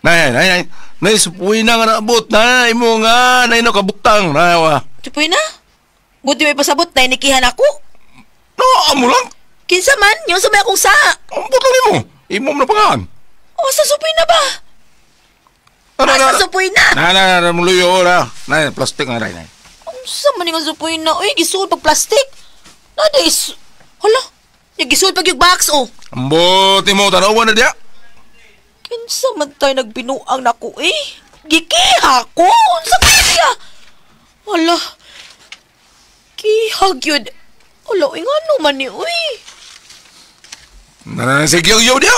Nay, nay, nay. Nay, supuy na nga naabot. Nay, mo nga. Nay, nakabutang. Nay, wa. Supuy na? Buti may pasabot na inikihan ako. No, amo lang. Kinsa man, yung sa may akong sa. Ambot lang imo. Imo mo na pangaan. O, sa supuy na ba? Asa supuy na? Na, na, na, muluyo na. Nay, plastic nga, nay, nay. Unsa man nga supuy na? Uy, gisuod pag plastic. Nada is... Hala, gisuod pag yung box, oh. Ambot imo, tanawan na diya. Kinsa man tayo nagbinuang nako, eh. Gikiha ko. Unsa kaya? Hala. Kihag yun. Hala, uy, nga naman ni, uy. Na, na, sige, yung diya.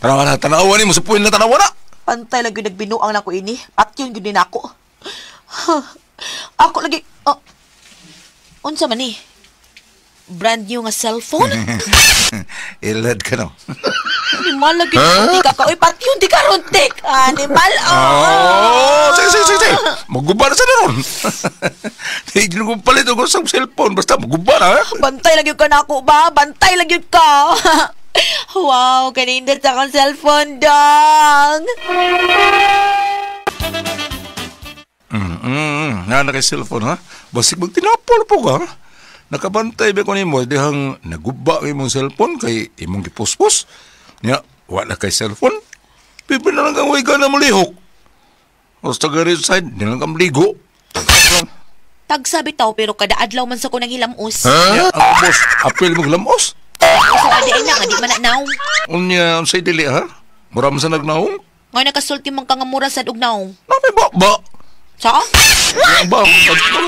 Tanawan na, tanawan ni mo, supuy na, tanawan na. Pantay lang yun nagbinuang nako ini. At yun yun din ako. Ako lagi... Oh. Unsa man ni? Brand new nga cellphone? Ilad ka no. Animal lagi huh? Ka ka. Uy, pati yun di ka rontek. Animal. Oh, sige, sige, sige. Maguba na sa naron. Hindi ko palit ako sa cellphone. Basta maguba na. Eh? Bantay lang yun ka na ako ba? Bantay lang yun ka. Wow, kanindot sa akong cellphone, dong. Na kay cellphone, ha? Basig magtinapol po ka, ha? Nakabantay ba ko nimo dihang naguba ang imong cellphone kay imong gipuspos. Nya, wala kay cellphone. Pipi na lang kang way ka na malihok. Basta gari side, di lang kang maligo. Tagsabi tao pero kada adlaw man sa ko nang hilamos. Nya, ang boss, apil mong hilamos. Sa kadiin na, nga di man na naong. Unya, unsay dili, ha? Mura man sa nagnaong? Ngayon nakasulti man ka nga mura sa og naong. Nami ba? Sa? Ba, ba,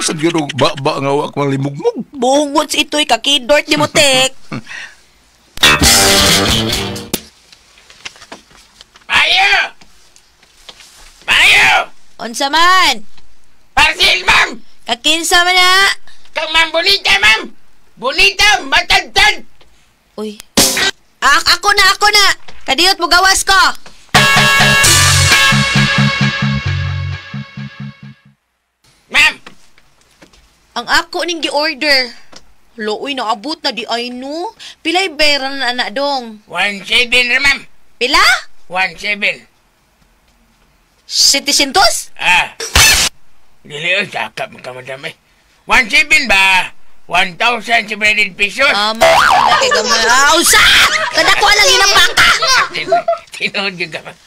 sa gyud ba nga wa ka malimugmug. Buhungod sa ito'y kakidort ni mo, Tek. Mayo! Mayo! Unsa man? Parcel, ma'am! Kakinsa man na? Kang ma'am Bonita, ma'am! Bonita, matagtag! Uy. Ako na, ako na! Kadiyot mo gawas ko! Ma'am! Ang ako ning gi-order. Looy, naabot na di ay no. Pilay pera na anak dong? 1.7 ra, ma'am. Pila? 1.7. 700? Ah. Dili, oy, sakap mo ka, madam, eh. 1.7 ba? 1,700 pesos. Ama, kay gamay. Ah, usa! Kada ko lang inapaka! Tinuod yun ka, ma'am.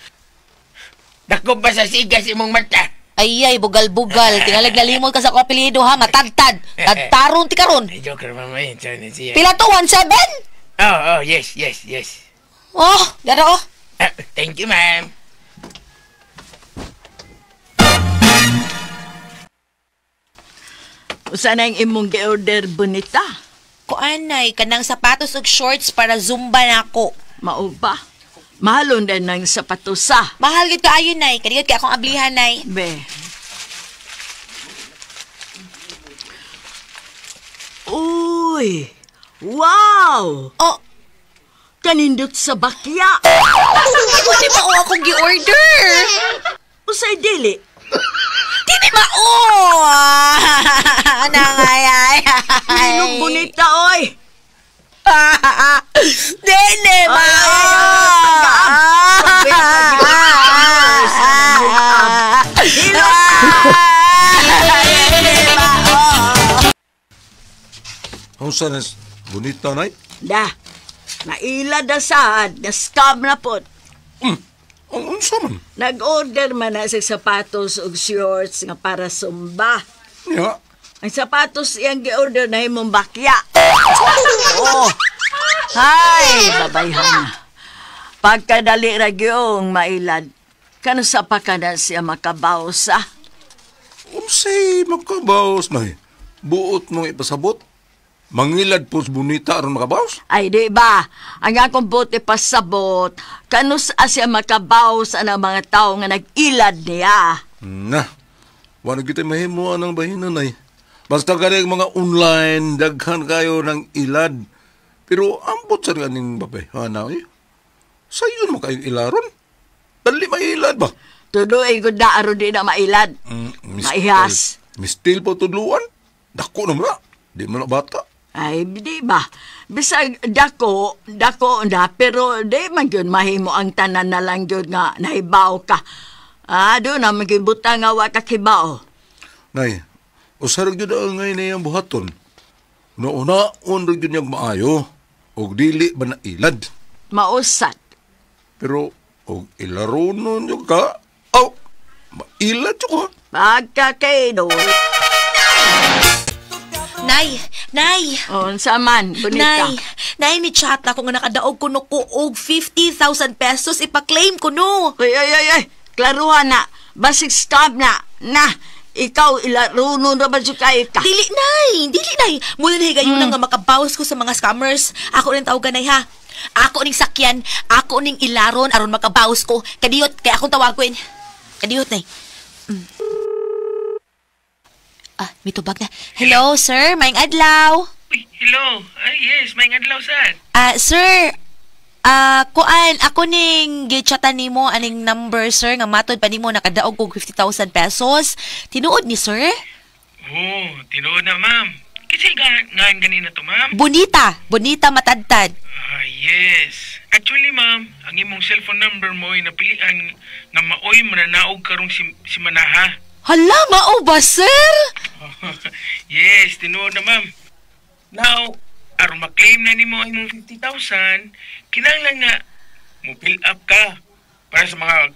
Dako ba sa sigas imong mata? Ay, ay, bugal-bugal. Tingalag nalimot ka sa akong apelyido, ha? Matagtad. Tagtaron ti karon. Ay, joke, ma'am. Ay, sorry, siya. Pila to? 1.7? Oh, yes, yes, yes. Oh, dara, oh. Ah, thank you, ma'am. Usa na yung imong gi-order, Bonita? Kuanay, kanang sapatos ug shorts para zumba nako. Mao ba? Mahalon din ng sapatos, ah. Mahal gid kaayo, nay. Kadiyot kay akong ablihan, nay. Be. Uy! Wow! Oh! Kanindot sa bakya! Di ba akong gi-order? Usay dili. Di ba mao? Nangay, ay, ay. Ninong Bonita, oy! Dili mao! Unsa na Bonita, nay? Da, naila da sad, na-scam na po. Ang unsa man? Nag-order man na sa sapatos ug shorts nga para sumba. Nya. Ang sapatos iyang gi-order na imong bakya. Oh. Hay, babayhan. Pagkadali ra gyung mailad, kano sa pa ka na siya makabaws, ah? Unsay makabaws, nay? Buot mong ipasabot? Mangilad po sa Bonita aron makabaws? Ay, di ba? Ang akong buot ipasabot, kano sa siya makabaws ang mga tao nga nag-ilad niya. Na, wala kita mahimuan ng bahinan, nay. Basta ka rin mga online, daghan kayo ng ilad. Pero ambot sa rin babayhana, eh. Sayo naman kayong ilaron. Dali mailad ba? Tuloy ko na aron di na mailad. Maihas. Mistil po tudluan. Dako naman na. Di mo na bata. Ay, di ba? Bisag dako, dako na, pero di man yun mahimo ang tanan na lang yun nga nahibaw ka. Ah, doon na magibutang nga wa ka kibao. Nay, usarag yun ang ngayon niyang buhaton. Nauna-un rin yun niyang maayo, og dili ba nailad. Mausad. Pero, og ilaronon yun ka, aw, mailad yun ka. Pagkakainol. Nay, nay. Unsa man, Bonita. Nay, nay ni chat ako nga nakadaog kuno ko og 50,000 pesos ipa-claim ko no. Ay, ay, ay, ay. Klaruhan na. Basig stop na. Na, ikaw ilaruno na ba siya ka? Dili nay, dili nay. Muna na higayon nga makabawas ko sa mga scammers. Ako ning tawagan nay ha. Ako ning sakyan, ako ning ilaron aron makabawas ko. Kadiyot kay akong tawagon. Kadiyot nay. Ah, mitubag na. Hello, sir. Maayong adlaw. Uy, hello. Ay, yes, may adlaw sad. Ah, sir. Ah, kuan, ako ning gichatan nimo aning number, sir, nga matod pa nimo nakadaog og 50,000 pesos. Tinuod ni sir? Oh, tinuod na, ma'am. Kasi ngan ganina to, ma'am. Bonita, Bonita Matadtad. Ah, yes. Actually, ma'am, ang imong cellphone number mo ay napilian nga maoy mananaog karong si Manaha. Hala, mao ba, sir? Yes, tinuod na, ma'am. Now, aron ma-claim na nimo ang imong 50,000, kinahanglan nga mo fill up ka para sa mga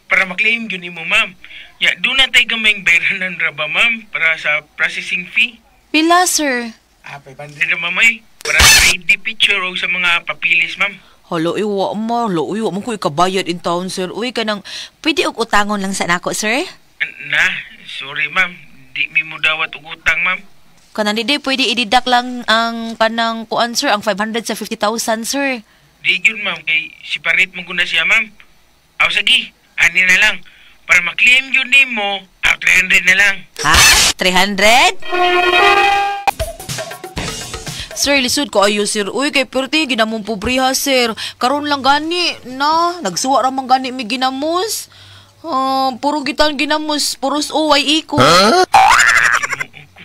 para ma-claim gyud nimo, ma'am. Ya, doon na tay gamayng bayranan ra ba, ma'am, para sa processing fee? Pila, sir? Ah, 500 ra, ma'am, ay. Para sa ID picture o sa mga papilis, ma'am. Hala, iwa mo. Hala, iwa mo ko ikabayad in town, sir. Uy, kanang, pwede og utangon lang sa nako, sir? Na, sorry, ma'am. Di mi mo dawat og utang, ma'am. Kanang di, pwede i-deduct lang ang kanang kuan, sir, ang 500 sa 50,000, sir. Di gyud, ma'am, kay separate mo guna siya, ma'am. Aw, sige, ani na lang. Para ma-claim gyud nimo, aw 300 na lang. Ha? 300? Sir, lisod ko ayo, sir. Uy, kay perti, ginamong pobriha, sir. Karon lang gani, na. Nagsuwa ra man gani mi ginamos. Puro gitan ginamos, puros uway iko. Huh?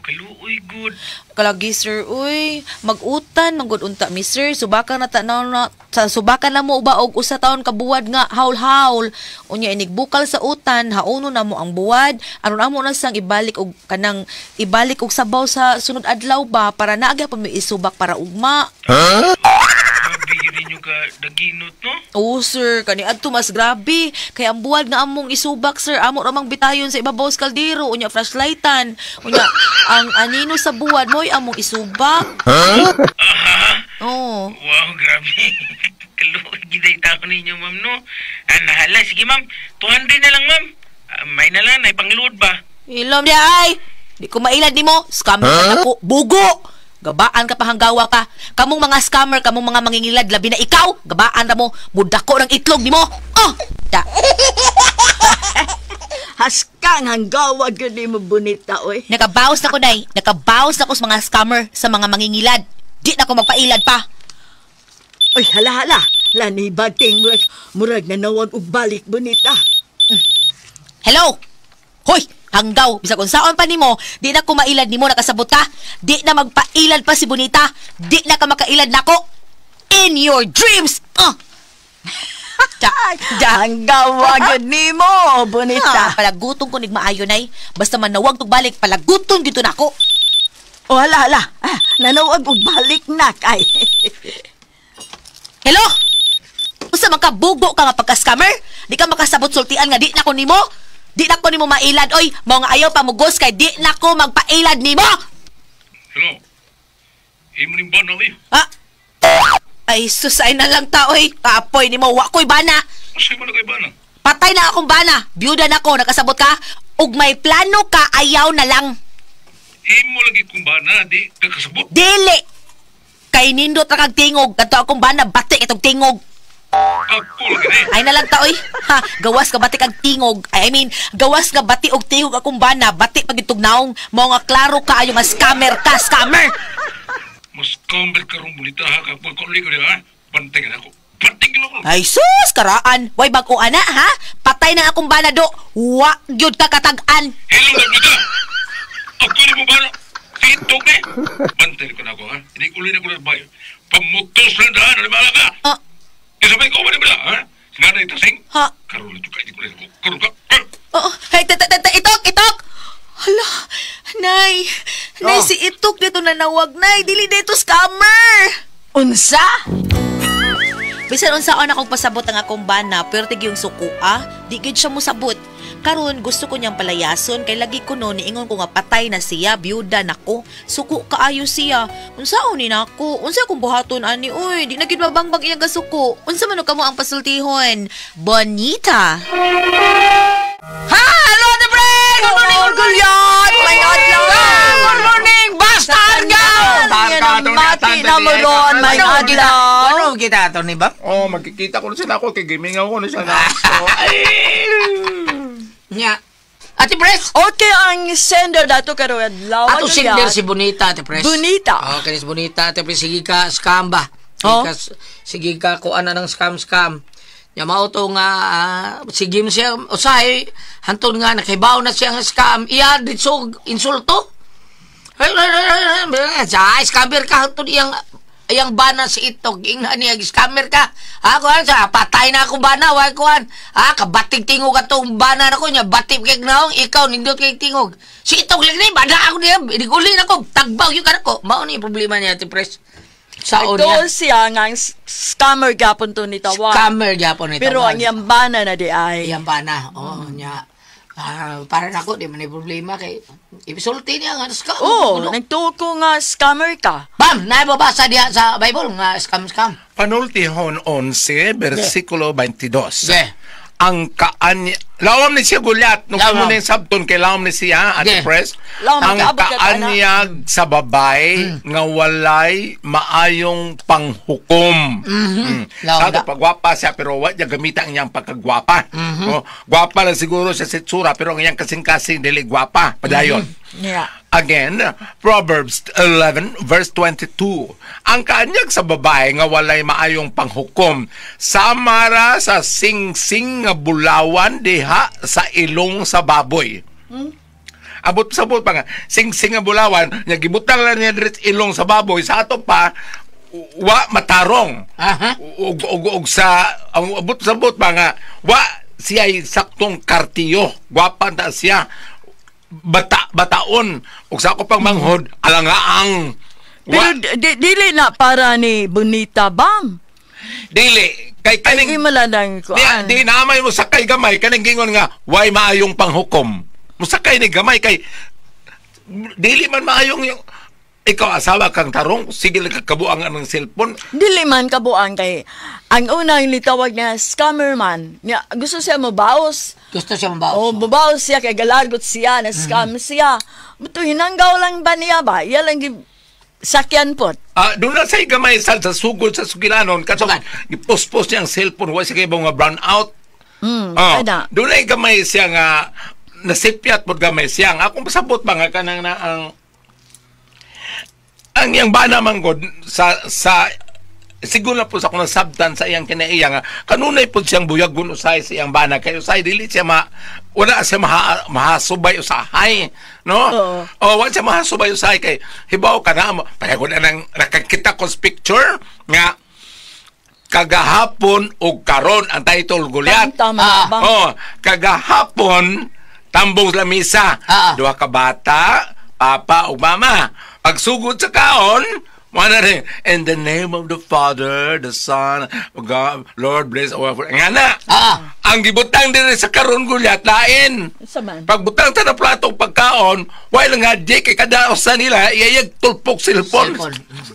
Kaluoy good. Kalagi, sir, uy, mag-utan, manggod unta mi, sir. Subakan na tanaw na, sa subakan na mo uba og usa taon kabuwad nga haul-haul. Unya inigbukal sa utan, hauno na mo ang buwad. Aron amo na sang ibalik og kanang ibalik og sabaw sa sunod adlaw ba para naa pa mi isubak para ugma. Huh? Grabe yun ninyo ka daginot, no? Oo, sir. Kani adto mas grabe. Kaya ang buwad nga among isubak, sir. Amo ramang bitayon sa ibabaw sa kaldero. Unya, flashlightan. Unya, ang anino sa buwad mo'y among isubak. Huh? Oo. Wow, grabe. Kaluoy giday tao ninyo, ma'am, no? Ah, nahala. Sige, ma'am. 200 na lang, ma'am. May na lang. Ay, pangluod ba? Ilom niya, ay! Di ko mailad ni mo. Scammer ka na ko. Bugo! Gabaan ka pahanggawa ka. Kamong mga scammer, kamong mga mangingilad, labi na ikaw. Gabaan ra mo. Mudako ng itlog ni mo. Oh! Da. Haskang hanggawa gyud nimo, Bonita, oy. Nakabawas na ko, day. Nakabawas na ko sa mga scammer, sa mga mangingilad. Di na ko magpailad pa. Oy, hala, hala. Lani bating murag nanawag og balik, Bonita. Hello! Hoy! Hanggaw, bisag unsaon pa nimo, di na ko mailad nimo, nakasabot ka. Di na magpailad pa si Bonita. Di na ka makailad nako. In your dreams. Hanggaw gyud nimo, Bonita. Ah, palaguton ko nigmaayo nay. Basta manawag tug balik, palaguton gyud nako. Oh, hala, hala. Ah, nanawag og balik na kay. Hello? Usa man ka bugo ka nga pagka-scammer? Di ka makasabot sultian nga di na ko nimo? Di na ko nimo mailad, oy. Mao nga ayaw pamugos kay di na ko magpailad nimo. Hello. Imo ning bana, oy. Ah. Ay sus, ay na lang ta, oy. Kapoy nimo, wa ko'y bana. Asa man kay bana? Patay na akong bana. Byuda na ko, nakasabot ka. Ug may plano ka, ayaw na lang. Imo lagi kong bana, di ka kasabot. Dili. Kay nindot ra kag tingog, kadto akong bana batik itong tingog. Ako lagi ni. Ay na lang ta, oy. Ha, gawas ka batik ang tingog. I mean, gawas ka bati og tingog akong bana, bati pag itog naong. Mao nga klaro ka ayo nga scammer ka, scammer. Mas scammer ka rong Bonita ha, kapag kauli ko ha. Bantay ka na ako. Bantay ka na ako. Ay sus, karaan. Way bag-o ana ha. Patay na akong bana do. Wa gyud ka katag-an. Hello na Bonita. Ako ni mo bana. Sitok ni. Bantay ko na ako, ha? Hindi uli na ko na bayo. Pamutos lang daan, halimbawa ka. Ah. Isa ba ikaw ba nila, ha? Sinanay tasing? Ha? Karoon na ka, hindi ko na ako. Karoon ka. Ah! Oo. Hey, itok, itok! Hala, Nay. Nay, Oh. si Itok dito nanawag, Nay. Dili dito scammer. Unsa? Bisan unsaon akong pasabot ang akong bana, pero tig yung suko ah, di gyud siya mosabot. Karon gusto ko niyang palayason kay lagi ko no niingon ko nga patay na siya, byuda nako. Suko kaayo siya. Unsaon ni nako? Unsa akong buhaton ani oy, di na gyud mabangbang iyang kasuko. Unsa man kamo ang pasultihon? Bonita. Ha! Hello, the break! Good morning, Oh, Gulyat! May adlaw! Good morning! Basta Argaw! Yan ang mati na mo ron, may adlaw! Ano kita ato ni ba? Oh, magkikita ko na sila ako. Kay gimingaw ko na siya na. So, ay! Nya. Ate Pres! Okay, ang sender dato karon adlaw. Ato Gulyat. sender si Bonita, Ate Pres. Bonita. Okay, si Bonita, Ate Pres. Sige ka, scam ba? Sige Oh. ka, sige ka, kuan na ng scam-scam. Nya mao to nga, sige mo siya, usahay, hantod nga, nakibaw na siya nga scam. Iya, ditso, insulto. Ay, ay, ay, ay, ay, ay, scammer ka, hantod iyang iyang bana si Itok, ingna niya, scammer ka. Ha, kuan, sa, patay na ako bana, way kuan. Ha, kabatig tingog atong bana na ko niya, batip kay naong, ikaw, nindot kay tingog. Si Itok lang ni, bana ako niya, inigulin ako, tagbaw yung kanako. Mao ni problema niya, Ate Pres. Saon niya. Ito siya nga ang scammer gapon to ni tawag. Scammer gyapon ni Pero tawag. ang iyang bana na di ay. Iyang bana, oo, niya. Para nako, di man may problema kay isulti niya nga scam. Oo, Kuno. nagtuo nga scammer ka. Bam, naibabasa diha sa Bible nga scam scam. Panultihon 11, versikulo 22. Yeah. Ang kaan. Lawam ni siya gulyat. Nung Lawam. kamo na yung sabton, kay lawam ni siya, Ate Yeah. Pres. Lawam, Ang kaabot ka, tana. kaanyag sa babay nga walay maayong panghukom. Mm. Lawam Sa ato, da. pagwapa siya, pero wa niya gamita ang iyang pagkagwapa. Oh, gwapa lang siguro siya sa itsura, pero ang iyang kasing-kasing dili gwapa. Padayon. Yeah. Again, Proverbs 11 verse 22. Ang kaanyag sa babae nga walay maayong panghukom, samara sa singsing nga bulawan diha sa ilong sa baboy. Abot sa abot pa nga, singsing nga bulawan, nya gibutang lang niya diri sa ilong sa baboy, sa ato pa wa matarong. Aha. Ug ug ug sa ang abot sa abot pa nga wa siya saktong kartiyo. Gwapa ta siya bata bataon ug sa ako pang manghod alangaang Pero wa dili na para ni Bonita Bam. Dili kay Ay, kaning malanang di, kuan. di namay mo sakay gamay kaning gingon nga way maayong panghukom mo sakay ni gamay kay dili man maayong yung ikaw asawa kang tarong sige lang ka kabuang ang cellphone. Dili man kabuang kay ang unang nitawag niya scammer man. Niya, gusto siya mabaos. Gusto siya mabaos. Oh, mabaos siya kay galargot siya na scam siya. Buto hinanggaw lang ba niya ba? Iya lang sakyan pot. Ah, doon na say gamay sa sugod sa sugilanon katong gipospos niya ang cellphone wa siya kay nga brown out. Oh, ana. doon ay gamay siya nga nasipyat pod gamay siya. Ang akong pasabot ba nga kanang na ang iyang bana man god sa siguro na po sa akong nasabtan sa iyang kinaiya nga kanunay po siyang buyagon usay sa iyang bana kay usay dili siya ma wala siya mahasubay usahay, no? Oo. Oh, wala siya mahasubay usahay kay hibaw ka na pareho na nang nakakita ko sa picture nga kagahapon og karon ang title gulyat. Tama ba? Oh, kagahapon tambong lamisa. Duha ka bata, papa ug mama. Pagsugod sa kaon, wala rin. In the name of the Father, the Son, God, Lord bless our nga na. Ang gibutang din sa karon gulyat lain. Sa man. Pagbutang ta na plato og pagkaon, while nga di kay kada usa nila iyayag tulpok cellphone.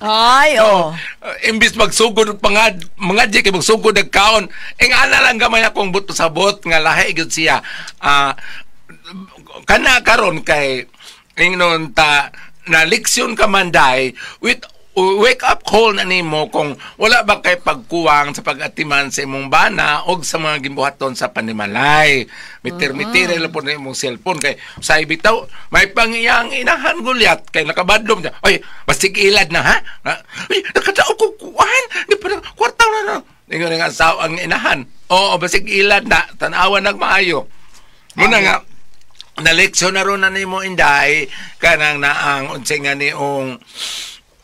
Ay, oh. Imbis magsugod og pangad, mga di kay magsugod og kaon, ing ana lang gamay akong buto sa bot nga lahi gyud siya. Kana karon kay ingnon ta na leksyon ka man day with wake up call na nimo kung wala ba kay pagkuwang sa pag-atiman sa imong bana og sa mga gimbuhaton sa panimalay. Mitir-mitir lang po na imong cellphone kay sa bitaw may pangiyang inahan gulyat kay nakabadlom niya. Oy, basig ilad na ha. Uy, nakadao ko kuan, di pa na kwarta na na. Ingon nga sa ang inahan. Oo, basig ilad na, tan-awan nagmaayo. Muna nga Naleksyon na ron na nimo, Inday, kanang naang unsay nga niong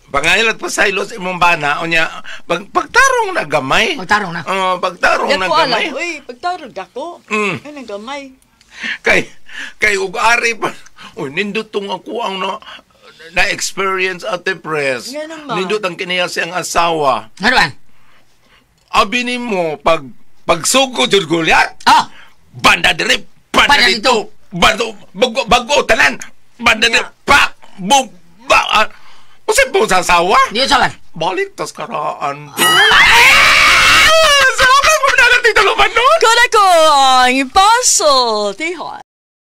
pangaylat pa sa ilos imong bana unya pagtarong na gamay. Pagtarong na. Oo, pagtarong na Dako alam, gamay. uy, pagtarong dako. Ay, nanggamay. Kay kay ug ari pa uy nindot tong ako ang na na experience at the press. Nga naman. Nindot ang kiniya siyang asawa. Ano ba? Abi nimo pag pagsugo jud gulyat. Ah, Banda dire, banda Banda dito. Banda bago bago tanan. Banda dire, pak, bug, ba. Ah, Unsay po sa asawa? di sa man. Balik tas karaan. Ah! Salamat mo na natin tuluman nun. Kung ako ang pasultihon.